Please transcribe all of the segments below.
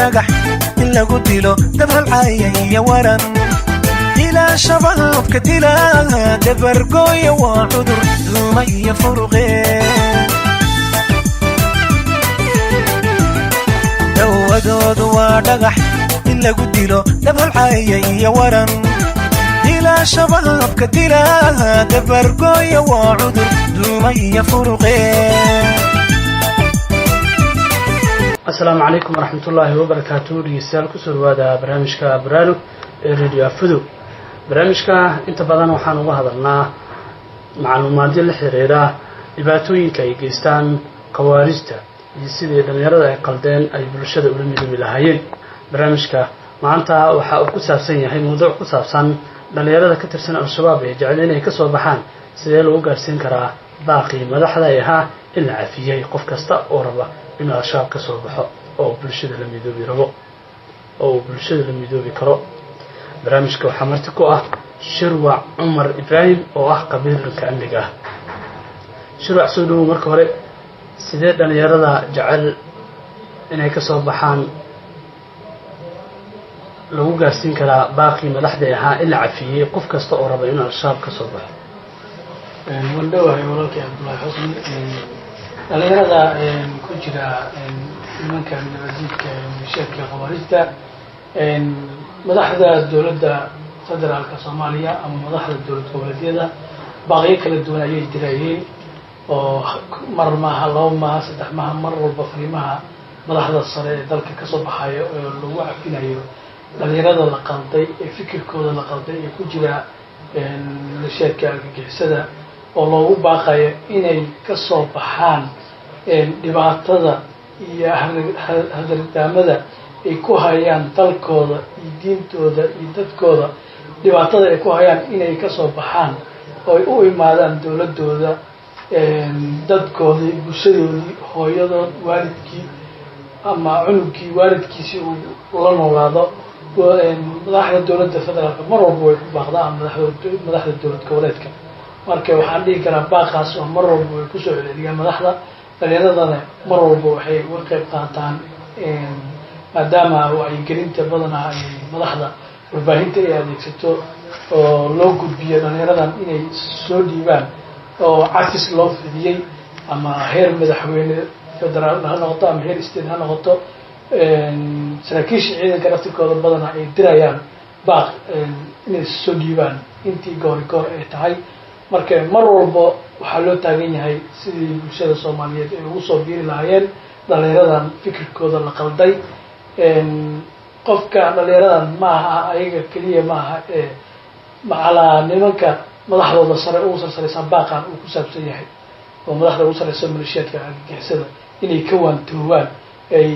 Dhagax in lagu dilo dab halcaya iyo waran dilaa shabaabka dila dabargooya waa cudur duuma iyo furuqe. Dawadoodu waa dhagax in lagu dilo dab halcaya iyo waran dilaa shabaabka dila dabargooya waa cudur duuma iyo furuqe. Asalaamu calaykum waraxmatullaahi wabarakaatu. Dhegeystayaal, kusoo dhawaada barnaamijka Baraarug ee Radio Afudow. Barnaamijka inta badan waxaan uga hadalnaa macluumaadyo la xiriira dhibaatooyinka ay geystaan khawaarijta iyo sidii dhallinyarada ay qaldeen ay bulshada ula midoobi lahaayeen. Barnaamijka maanta waxa uu ku saabsan yahay mawduuc ku saabsan dhallinyarada ka tirsan Al-Shabaab ee jecel inay kasoo baxaan, sidee lagu gaarsiin karaa baaqii madaxda ee ahaa in la cafiyey qof kasta oo raba inuu Al-Shabaab ka soo baxo oo uu bulshada la midoobi rabo oo uu bulshada la midoobi karo. Barnaamijka waxaa marti ku ah Shirwac Cumar Ibraahim oo ah qabiil dhanka amniga ah. Shirwac, soo dhawow. Marka hore, sidee dhallinyarada jecel inay ka soo baxaan lagu gaarsiin karaa baaqii madaxda ahaa in la cafiyey qof kasta oo raba inuu Al-Shabaab ka soo baxo? Waan dhowahay, walaalkay Cabdullaahi Xusni. Dhalinyarada ku jira nimanka nabadiidka malishaadka khawaarijta, madaxda dowladda federaalka Soomaaliya ama madaxda dowlad goboleedyada baaqyo kala duwan ayay dirayeen, oo mar maaha, laba maaha, saddex maaha, mar walba fariimaha madaxda sare ee dalka kasoo baxayo oo lagu cafinayo dhalinyarada la qalday ee fikirkooda la qalday ee ku jira malishaadka argagixisada, oo loogu baaqayo inay kasoo baxaan dhibaatada iyo hadardaamada ay ku hayaan dalkooda iyo diintooda iyo dadkooda, dhibaatada ay ku hayaan inay kasoo baxaan oo ay u imaadaan dowladooda, dadkoodii, bulshadoodii, hooyadood, waalidkii ama cunugkii waalidkiisi uu la noolaado. Madaxda dowladda federaalka mar walba way ku baaqdaa ama madaxda dowlad goboleedka. Marka waxaan dhihi karaa baaqaas oo mar walba way kusoo celceliyaan madaxda, dhalinyaradana mar walba waxay uga qayb qaataan, maadaama wacyigelinta badanaa ay madaxda warbaahinta ay adeegsato oo loo gudbiyo dhalinyaradan inay soo dhiibaan oo cafis loo fidiyey, ama heer madaxweyne federaal ha noqoto ama heer state ha noqoto. Saraakiisha ciidanka laftirkooda badanaa ay dirayaan baaq inay soo dhiibaan intii goori goor ay tahay. Marka mar walba waxaa loo taagan yahay sidii bulshada Soomaaliyeed ay ugu soo biiri lahaayeen dhalinyaradan fikirkooda la qalday. Qofka dhalinyaradan ma aha ayaga keliya, ma aha ee macalaa nimanka madaxdooda sare ugu sarsaraysa baaqan uu ku saabsan yahay, oo madaxda ugu sarreysa malishiyaadka argagixisada inay ka waantoobaan, ay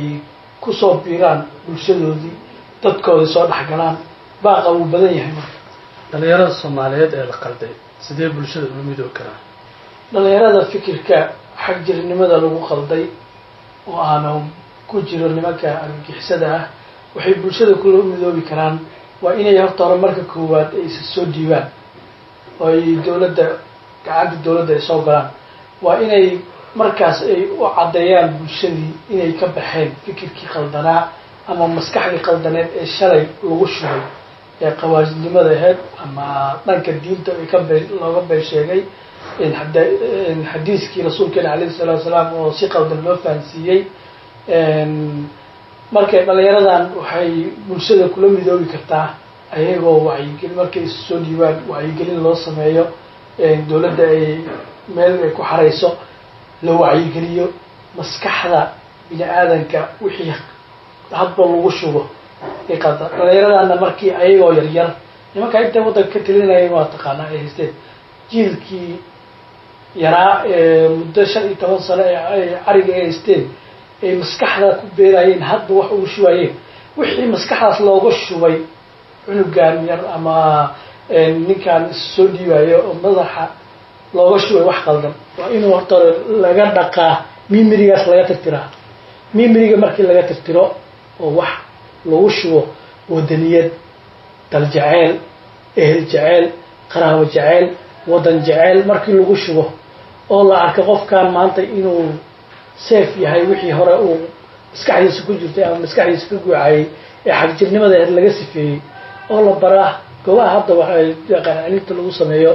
kusoo biiraan bulshadoodii, dadkoodii soo dhexgalaan. Baaqa wuu badan yahay. Marka dhalinyarada Soomaaliyeed ee la qalday sidee bulshada ula midoobi karaan? Dhalinyarada fikirka xagjirnimada lagu qalday oo aanu ku jiro nimanka argagixisada ah waxay bulshada kula midoobi karaan waa inay horta hore marka koowaad ay isa soo dhiibaan oo ay dowladda gacanta dowladda ay soo galaan. Waa inay markaas ay u caddeeyaan bulshadii inay ka baxeen fikirkii qaldanaa ama maskaxdii qaldaneed ee shalay lagu shubay ee qawaajidnimada ahayd ama dhanka diinta ay ka bee looga been sheegay, xadiiskii rasuulkeena alayhi salaatu salaam oo si qaldan loo fahansiiyey. Marka dhalinyaradan waxay bulshada kula midoobi kartaa ayagoo wacyigelin, markay isu soo dhiibaan wacyigelin loo sameeyo, dowladda ay meel ay ku xarayso, la wacyigeliyo. Maskaxda bini aadanka wixii hadba lagu shubo ay qaata. Dhalinyaradanna markii ayagoo yaryar nimanka intay waddanka ka talinayeen, waa taqaanaa, ay haysteen jiilkii yaraa ee muddo 15 sano ee cariga ay haysteen, ay maskaxda ku beerayeen, hadba wax ugu shubayeen. Wixii maskaxdaas looga shubay cunugan yar ama ninkan issoo dhiibayo oo madaxa looga shubay wax qaldan, waa inuu horta laga dhaqaa, mimirigaas laga tirtiraa. Mimiriga markii laga tirtiro oo wax lagu shubo wadaniyad, dal jeceyl, ehel jeceyl, qaraabo jeceyl, waddan jeceyl, markii lagu shubo oo la arko qofkan maanta inuu safe yahay, wixii hore uu Maskaxdiisa ku jirtay ama maskaxdiisa ka guucayay ee xagjirnimada laga sifeeyey oo la baraa goobaha hadda waxay dhaqan celinta lagu sameeyo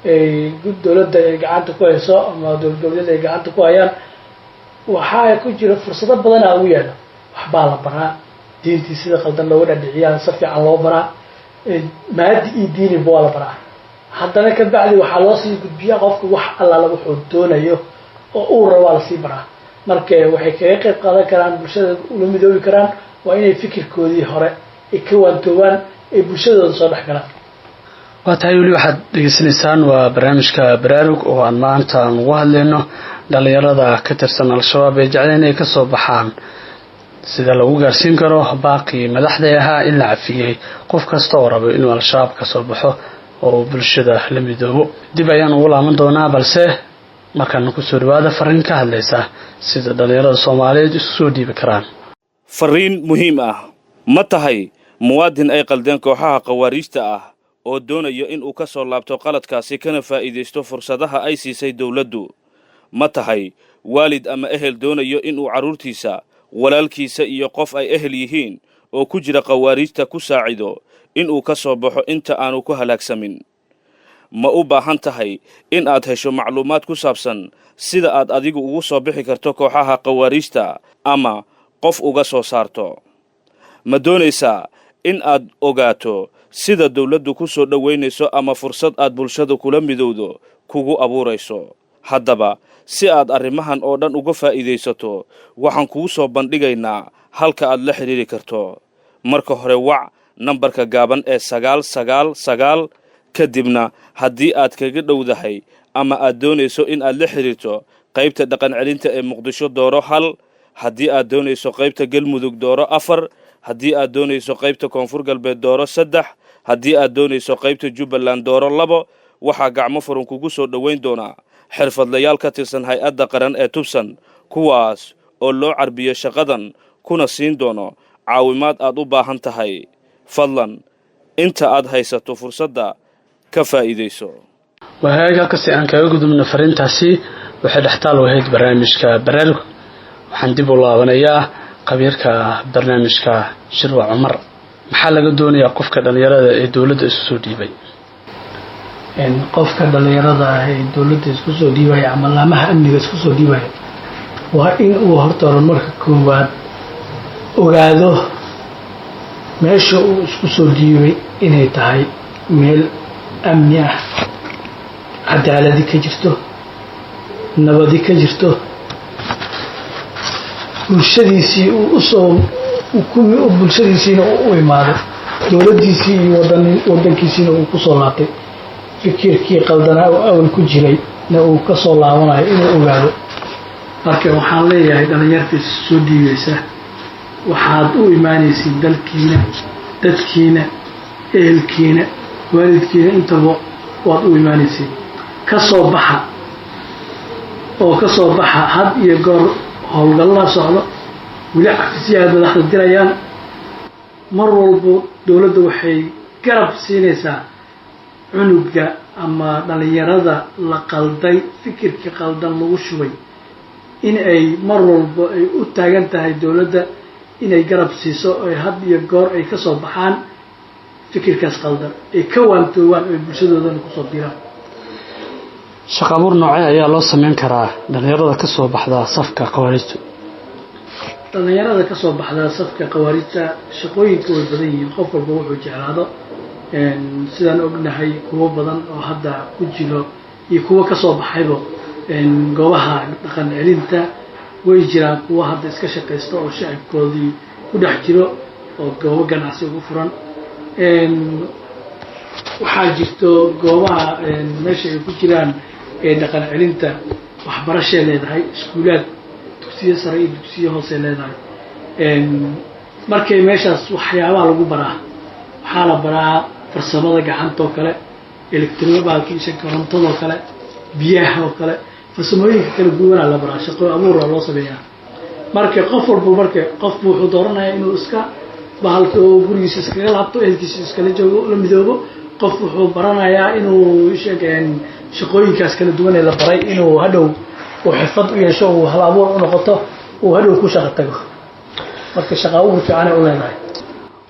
ay dowladda ay gacanta ku hayso ama dowlad goboleed ay gacanta ku hayaan, waxaa ku jira fursado badanaa ugu yaala. Waxbaa la baraa, diintii sida qaldan looga dhadhiciyaa si fiican loo baraa, maadi iyo diiniba waa la baraa. Haddana ka bacdi waxaa loo sii gudbiyaa qofka wax allaala wuxuu doonayo oo uu rabaa lasii baraa. Marka waxay kaga qayb qaadan karaan, bulshada ula midoobi karaan, waa inay fikirkoodii hore ay ka waantoobaan, ay bulshadooda soo dhex galaan. Waa tahay, weli waxaad dhegeysanaysaan waa barnaamijka Baraarug oo aan maanta aan ugu hadlayno dhalinyarada ka tirsan Al-Shabaab ee jecel inay kasoo baxaan, sida lagu gaarsiin karo baaqii madaxday ahaa in la cafiyey qof kasta oo rabo inuu Al-Shabaab kasoo baxo oo uu bulshada la midoobo. Dib ayaan ugu laaban doonaa, balse markaana kusoo dhawaada fariin ka hadlaysa sida dhalinyarada Soomaaliyeed isu soo dhiibi karaan. Farriin muhiim ah: ma tahay muwaadin ay qaldeen kooxaha khawaariijta ah oo doonayo in uu ka soo laabto qaladkaasi kana faa'iidaysto fursadaha ay siisay dawladdu? Ma tahay waalid ama ehel doonayo inuu carruurtiisa, walaalkiisa iyo qof ay ehel yihiin oo ku jira khawaariijta ku saacido inuu ka soo baxo inta aanu ku halaagsamin? Ma u baahan tahay in aad hesho macluumaad ku saabsan sida aad adigu ugu soo bixi karto kooxaha khawaariijta ama qof uga soo saarto? Ma doonaysaa in aad ogaato sida dawladdu ku soo dhowaynayso ama fursad aad bulshada kula midowdo kugu abuurayso? Haddaba, si aad arrimahan oo dhan uga faa'iidaysato, waxaan kuu soo bandhigaynaa halka aad la xidhiiri karto. Marka hore wac nambarka gaaban ee 999. Kadibna haddii aad kaga dhowdahay ama aad doonayso in aad la xidhiirto qaybta dhaqan celinta ee Muqdisho, dooro 1. Haddii aad doonayso qaybta Galmudug, dooro 4. Haddii aad doonayso qaybta Koonfur Galbeed, dooro 3. Haddii aad doonayso qaybta Jubbaland, dooro 2. Waxaa gacmo furan kugu soo dhoweyn doonaa xirfadlayaal ka tirsan hay-adda qaran ee Tubsan, kuwaas oo loo carbiyo shaqadan kuna siin doono caawimaad aad u baahan tahay. Fadlan, inta aad haysato fursadda, ka faa'iidayso. Wahagaag, halkasi aan kaga gudubno fariintaasi, waxay dhextaal u ahayd barnaamijka Baraarug. Waxaan dib u laabanayaa khabiirka barnaamijka, Shirwa Cumar. Maxaa laga doonayaa qofka dhalinyarada ee dowladda isu soo dhiibay? Qofka dhalinyarada ah ee dowladda isku soo dhiibaya ama laamaha amniga isku soo dhiibaya waa in uu horta hore marka koowaad ogaado meesha uu isku soo dhiibay inay tahay meel amni ah, cadaaladi ka jirto, nabadi ka jirto, bulshadiisii uu usoo bulshadiisiina u imaaday, dowladdiisii iyo wadan wadankiisiina uu kusoo laabtay, fikirkii qaldanaa oo awal ku jiray na uu ka soo laabanayo inuu ogaado. Marka waxaan leeyahay dhalinyarta is soo dhiibaysa, waxaad u imaanaysiin dalkiina, dadkiina, ehelkiina, waalidkiina, intaba waad u imaanaysiin. Ka soo baxa oo ka soo baxa. Had iyo goor howlgallada socdo, weli xafisyaha madaxda dirayaan. Mar walbo dowladda waxay garab siinaysaa cunuga ama dhalinyarada la qalday, fikirkii qaldan lagu shubay, in ay mar walbo ay u taagan tahay dowladda inay garab siiso, oy had iyo goor ay ka soo baxaan fikirkaas qaldan, ay ka waantoobaan, oy bulshadoodana kusoo diraan. Shaqa abuur noocee ayaa loo sameyn karaa dhalinyarada ka soo baxda safka khawaarijta? Dhalinyarada ka soo baxda safka khawaarijta shaqooyinka way badan yihiin, qof walba wuxuu jeclaado. Sidaan ognahay, kuwo badan oo hadda ku jiro iyo kuwo kasoo baxayba goobaha dhaqan celinta way jiraan, kuwo hadda iska shaqaysta oo shacabkoodii ku dhex jiro oo goobo ganacsi ugu furan. Waxaa jirto goobaha meesha ay ku jiraan ee dhaqan celinta waxbarashay leedahay, iskuulaad, dugsiyo sare iyo dugsiyo hoose leedahay. Markay meeshaas waxyaabaha lagu baraa, waxaa la baraa farsamada gacanta oo kale, electrobaalkiisha, korontadoo kale, biyaha oo kale, farsamooyinka kala duwanaa la baraa, shaqo abuura loo sameeyaa. Marka qof walba, marka qofku wuxuu dooranayaa inuu iska bahalka oo gurigiisa iskaga laabto, ehelkiisa iskala joogo, la midoobo. Qof wuxuu baranayaa inuu sheegeen shaqooyinkaas kala duwan ee la baray inuu hadhow uu xirfad u yeesho, uu hal abuur u noqoto, uu hadhow ku shaqo tago. Marka shaqa abuur fiicanay u leedahay.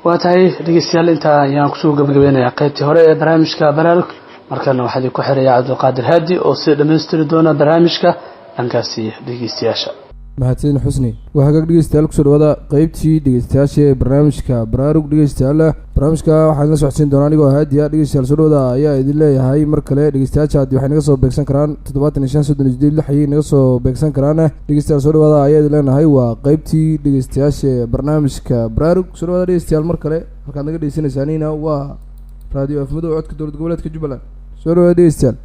Waa tahay dhegeystayaal, intaa ayaan kusoo gabagabeynayaa qaybtii hore ee barnaamijka Baraarug. Markana waxaa idinku xiraya Cabdulqaadir Haadi oo sii dhammaystiri doona barnaamijka dhankaasi dhegeystayaasha. Mahadsan Xusni. Waa hagaag dhegeystayaal, kusoo dhawaada qeybtii dhegeystayaasha ee barnaamijka Baraarug. Dhegeystayaal, barnaamijka waxaan idin socodsiin doonaa anigoo Haadiya. Dhegeystayaal, soo dhawaada ayaa idin leeyahay mar kale. Dhegeystayaasha haddii waxay naga soo beegsan karaan 75 38 6 ayay naga soo beegsan karaan. Dhegeystayaal, soo dhawaada ayaa idin leenahay. Waa qeybtii dhegeystayaasha ee barnaamijka Baraarug. Soo dhawaada dhegeystayaal mar kale. Halkaad naga dhegeysanaysaanina waa Raadiyo Afmadow, codka dowlad goboleedka Jubbaland. Soo dhawaada dhegeystayaal.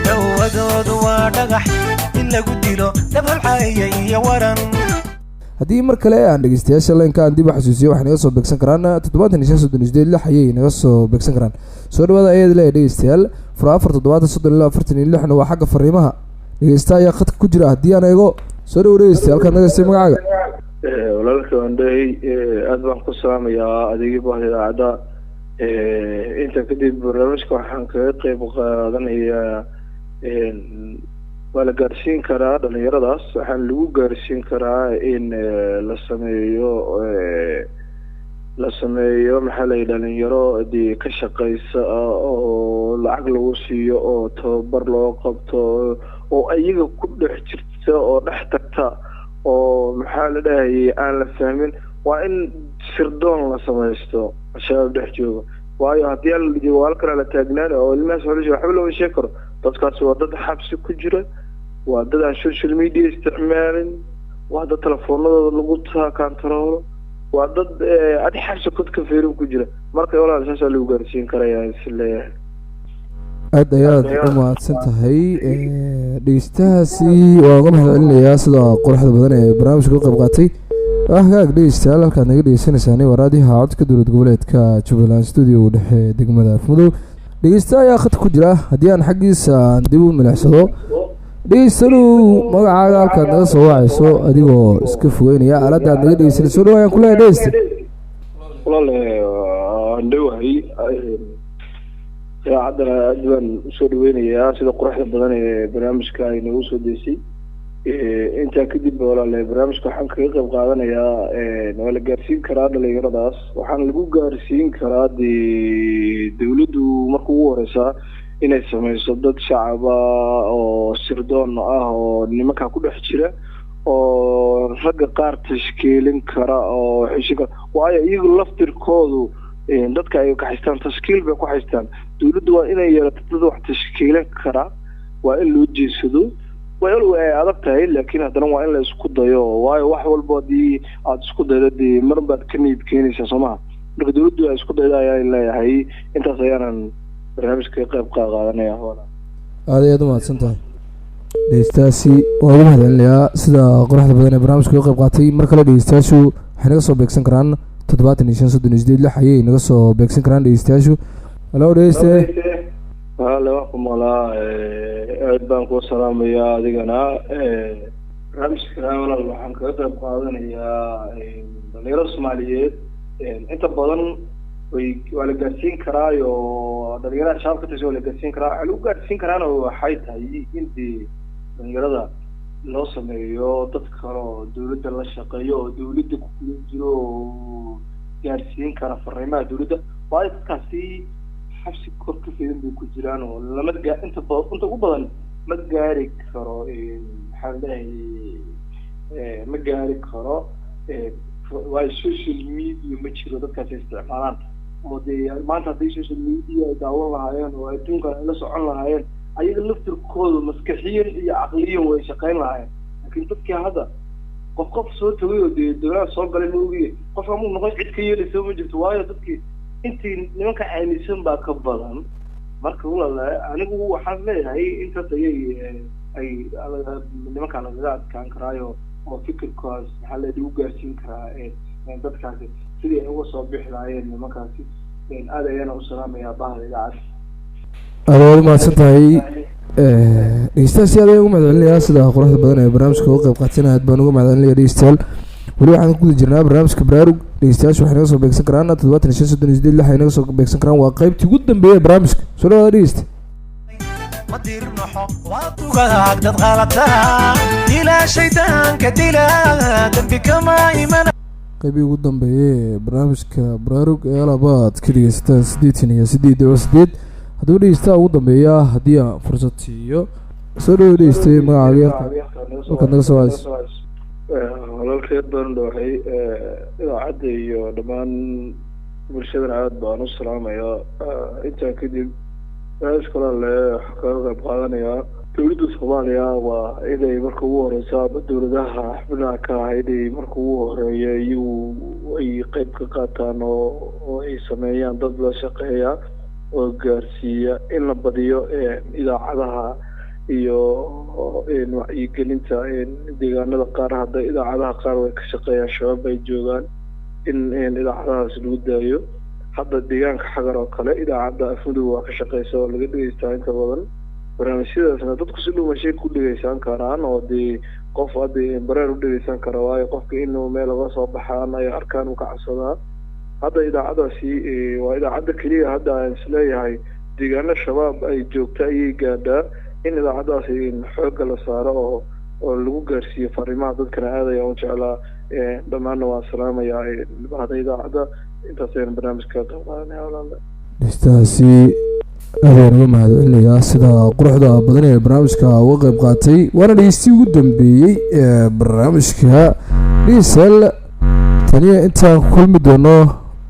Dawadoodu waa dhagax in lagu dilo dab holcaya iyo waran. Haddii mar kale aan dhegeystayaasha line-ka aan dib u xasuusiyo, waxay naga soo beegsan karaan 75 38 6 ayay naga soo beegsan karaan. Soo dhawaada ayaad leeyahay dhegeystayaal. 04 70 32 46-na waa xagga fariimaha. Dhegeysta ayaa khadka ku jira haddii aan eego. Soo dhawo dhegeystayaal, halkaad naga heystay, magacaaga? Walaalka wandhey, aad baan ku salaamayaa adeegyo bahda idaacadda. Inta kadib barnaamijka waxaan kaga qeyb qaadanayaa, waa la gaarsiin karaa dhalinyaradaas. Waxaa lagu gaarsiin karaa in la sameeyo maxaa la yidhi, dhalinyaro dee ka shaqeysa oo lacag lagu siiyo oo tababar loo qabto oo iyaga ku dhex jirta oo dhex tagta oo maxaa la dhahayay aan la fahmin. Waa in sirdoon la samaysto Al-Shabaab dhex jooga, waayo haddii aan la joogo halkan la taagnaan oo ilmahaas xoolihiisa waxba looma sheegi karo. Dadkaasi waa dad xabsi ku jira, waa dad aan social media isticmaalin, waa dad telefoonadooda lagu kantaroolo, waa dad adi xabsi kodka feerin ku jira. Marka walaal, saasaa lagu gaarsiin karayaa is leeyahay. Aad ayaad u mahadsan tahay dhegeystahaasi. Waan uga mahad celinayaa sida quruxda badan ee barnaamijka ka qayb qaatay. Hagaag dhegeystayaal, halkaad naga dhegeysanaysaani waa raadiyaha codka dowlad goboleedka Jubbaland, studio dhexe degmada Afmadow. Dhegeysta ayaa khadka ku jira haddii aan xaggiisa aan dib u milicsado. Dhegeystalu, magacaaga, halkaad naga soo wacayso, adigoo iska fogeynaya aaladda aad naga dhegeysanayso. Dhow ayaan kuleeyahay dhegeysta. Walaal, waan dhowahay. Idaacaddana aad baan usoo dhaweynayaa sida quruxda badan ee barnaamijka ay noogu soo deysay. Intaa kadib walaal, barnaamijka waxaan kaga qayb qaadanayaa, waa la gaarsiin karaa dhalinyaradaas. Waxaana lagu gaarsiin karaa dee dawladdu marka ugu horeysa inay sameyso dad shacaba oo sirdoon ah oo nimanka ku dhex jira oo ragga qaar tashkiilin kara oo xeshin kara, waayo iyagu laftirkoodu dadka ay ka haystaan tashkiil bay ku haystaan. Dawladdu waa inay yeelato dad wax tashkiilin kara, waa in loo jeedsado. Waa in ay adag tahay, laakiin haddana waa in la isku dayo, waayo wax walba haddii aada isku daydo dee mar baad ka niyad keenaysaa, soo maha? Marka dawladdu ay isku daydo ayaan leeyahay. Intaas ayaanan barnaamijka ka qayb qaadanaya. Aad ayaad u mahadsan tahay dhegeystayaasi. Waan ugu mahad celinayaa sida quruxda badan ee barnaamijka uga qayb qaatay. Mar kale dhegeystayaashu waxay naga soo beegsan karaan 75 38 6 ayay naga soo beegsan karaan dhegeystayaashu. Halo dhegeyste. Walaale, waan ku maqlaa, aad baan kuu salaamayaa adigana. Barnaamijka walaal waxaan kaga qayb qaadanayaa, dhalinyarada Soomaaliyeed inta badan way waa la gaarsiin karaayo. Dhalinyarada Shabaab ka tirsan waa la gaarsiin karaa. Waxaa lagu gaarsiin karaana waxay tahay in dee dhalinyarada loo sameeyo dad kale oo dawladda la shaqeeyo oo dawladda ku kula jiro oo gaarsiin kara fariimaha dawladda, waayo dadkaasi xabsi kor ka fidan bay ku jiraan oo lama gaa inta ba inta ugu badan ma gaari karo, maxaa la dhahay, ma gaari karo, waayo social media ma jiro dadkaasi isticmaalaan. Oo dee maanta haddii social media ay daawan lahaayeen oo adduunkan ay la socon lahaayeen, ayaga laftirkooda maskaxiyan iyo caqliyan way shaqayn lahaayeen. Laakiin dadkii hadda qof qof soo tagay oo dee dowlada soo galay ma ogiye, qofka muu noqon cid ka yeelaysa ma jirto, waayo dadkii intii nimanka aaminsan baa ka badan. Marka walaal, anigu waxaan leeyahay intaas ayay ay nimanka lagaga adkaan karaayo oo fikirkaas maxaa la lagu gaarsiin karaa dadkaasi sidii ay uga soo bixi lahaayeen nimankaasi. Aad ayaana u salaamayaa bahda idaacadda. Aad waad umahadsan tahay dhegeystayaal. Aad ayaan ugu mahad celinayaa sida quruxda badan ee barnaamijka uga qayb qaateen. Aad baan uga mahad celinaya dhegeystayaal. Weli waxaan ku guda jirnaa barnaamijka Baraarug. Dhegeystayaashu waxay naga soo beegsan karaan 75 38 6 ay naga soo beegsan karaan. Waa qaybtii ugu dambeeyay ee barnaamijka. Soo dhawaada dhegeysta. Ma dirnaxo, waa dugaag dad qalataa. Dila shaydaanka, dila dembi kama imana. Qeybihii ugu dambeeyay ee barnaamijka Baraarug ee alabaad ka dhegeysataan 88.8. Haddaba dhegeystaha ugu dambeeya haddii aan fursad siiyo, soo dhawo dhegeystay, magacaaga, halkaad naga soo hayso. Walaalkeed baan dhawahay, idaacadda iyo dhammaan bulshadana aad baan u salaamayaa. Intaa kadib, barnaamijka walaale waxaa kaga qayb qaadanayaa, dowladda Soomaaliya waa inay marka ugu horeysa, ama dowladaha xubnaha ka ah, inay marka ugu horeeya iyagu ay qeyb ka qaataan oo ay sameeyaan dad la shaqeeya oo gaarsiiya, in la badiyo idaacadaha iyo wacyigelinta deegaanada qaar. Hadda idaacadaha qaar way ka shaqeeyaan, Shabaab ay joogaan, in idaacadahaas lagu daayo. Hadda deegaanka Xagar oo kale idaacadda Afmadow waa ka shaqeysa oo laga dhegeystaa inta badan. Barnaamijyadaasna dadku si dhuumashay ku dhegeysan karaan, oo dee qof hadda bareer u dhegeysan kara, waayo qofka inuu meel uga soo baxaan ay arkaan uu ka cabsadaa. Hadda idaacadaasi waa idaacadda keliya hadda aan isleeyahay deegaano Shabaab ay joogta ayay gaadhaa. In idaacaddaasi xoogga la saaro oo lagu gaarsiiyo fariimaha dadkana aad ayaan u jeclaa. Dhammaanna waan salaamayaa bahda idaacadda. Intaas ayaan barnaamijka ka qayb qaadanaya, walaale. Dhegeystahaasi aad ayaan uga mahadcelinayaa sida quruxda badan ee barnaamijka uga qayb qaatay, waana dhegeystii ugu dambeeyey ee barnaamijka. Dhegeystayaal, taniya intaan ku kulmi doono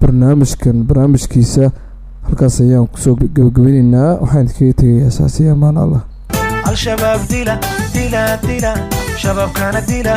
barnaamijkan barnaamijkiisa, halkaas ayaan kusoo gabagabeyneynaa. Waxaan idinkaga tegayaa saasi, amaan Allah. Al-Shabaab dila, dila, dila, shabaabkana dila.